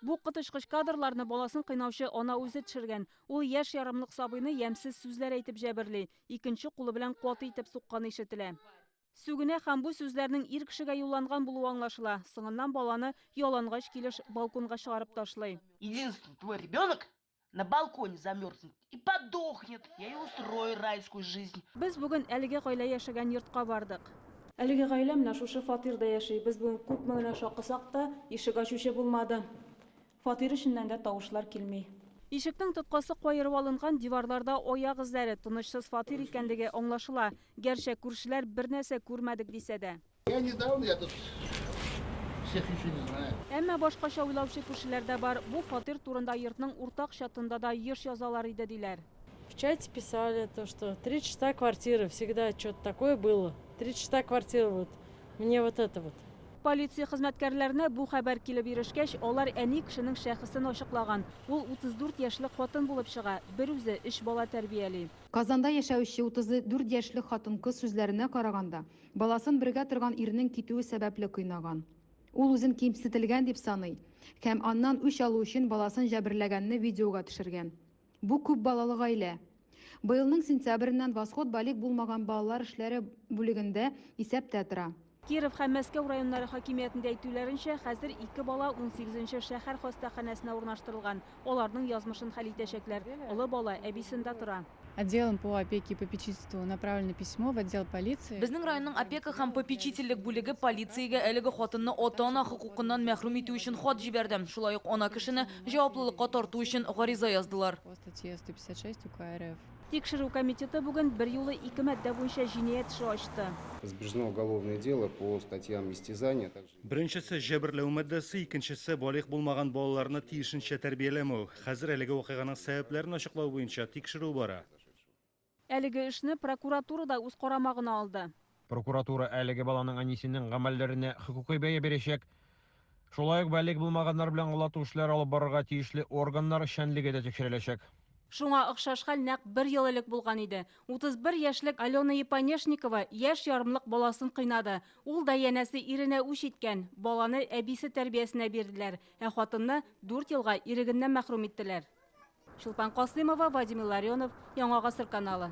Бу коточкыч кадрларны баласын кыйнаучы ана үзе төшергән. Ул яшь ярымлык сабыйны ямьсез сүзләр әйтеп җәберли, икенче кулы белән каты итеп сукканы ишетелә. Сүгенә һәм бу сүзләрнең ир кешегә юлланган булуы аңлашыла. Соңыннан баланы ялангач килеш балконга чыгарып ташлый. Единственный твой ребенок на балконе замерзнет и подохнет. Я ей устрою райскую жизнь. Без бүген әлеге гаилә яшәгән йортка бардык. Әлеге гаилә менә шушы фатирда яши. Без бүген күпме генә шакысак та, ишек ачучы булмады. Фатир эченнән дә тавышлар килми. Ишекнең тоткасы каерып алынган, диварларда аяк эзләре, тынычсыз фатир икәнлеге аңлашыла. Гәрчә күршеләр бернәрсә күрмәдек дисә дә. Я недавно, я тут всех еще не знаю. Әмма башкача уйлаучы күршеләр дә бар. Бу фатир турында йортның уртак чатында да еш язалар иде, диләр. В чате писали то, что 36 квартира, всегда что-то такое было. 36 квартира, вот, мне вот это вот. Полиция хезмәткәрләренә бу хәбәр килеп ирешкәч, алар әни кешенең шәхесен ачыклаган. Ул 34 яшьлек хатын булып чыга, берүзе өч бала тәрбияли. Казанда яшәүче 34 яшьлек хатын-кыз сүзләренә караганда, баласын бергә торган ирнең китүе сәбәпле кыйнаган. Ул үзен кимсетелгән дип саный һәм аннан үч алу өчен баласын җәберләгәнне видеога төшергән. Бу күп балалы гаилә. Быелның сентябреннән Восход балигъ булмаган балалар эшләре бүлегендә исәптә тора. Киров һәм Мәскәү районнары хакимиятендә әйтүләренчә, хәзер ике бала унсигезенче шәһәр хастаханәсенә урнаштырылган. Аларның язмышын хәл итәчәкләр. Олы бала әбисендә тора. Отделом по опеке и попечительству направлено письмо в отдел полиции. Безнең районның опека һәм попечительлек бүлеге полициягә әлеге хатынны ата-ана хокукыннан мәхрүм итү өчен хат җибәрде. Шулай ук ана кешене җаваплылыкка тарту өчен гариза яздылар. По статье 156 УК РФ. Тикшерү комитеты бүген берьюлы ике маддә буенча җинаять эше ачты. Возбуждено уголовное дело по статьям истязания, а также. Беренчесе, җәберләү маддәсе, икенчесе, балигъ булмаган балаларны тиешенчә тәрбияләмәү. Хәзер әлеге вакыйганың сәбәпләрен ачыклау буенча тикшерү бара. Әлеге эшне прокуратура да үз карамагына алды. Прокуратура әлеге баланың әнисенең гамәлләренә хокукый бәя бирәчәк. Шулай ук балигъ булмаганнар белән аңлату эшләре алып барырга тиешле органнар эшчәнлеге дә тикшереләчәк. Шуңа охшаш хәл нәкъ бер ел элек булган иде. 31 яшьлек Алена Епанешникова яшь ярымлык баласын кыйнады. Ул да янәсе иренә үч иткән. Баланы әбисе тәрбиясенә бирделәр, ә хатынны дүрт елга ирегеннән мәхрүм иттеләр. Чулпан Касыймова, Вадим Илларионов, Яңа Гасыр каналы.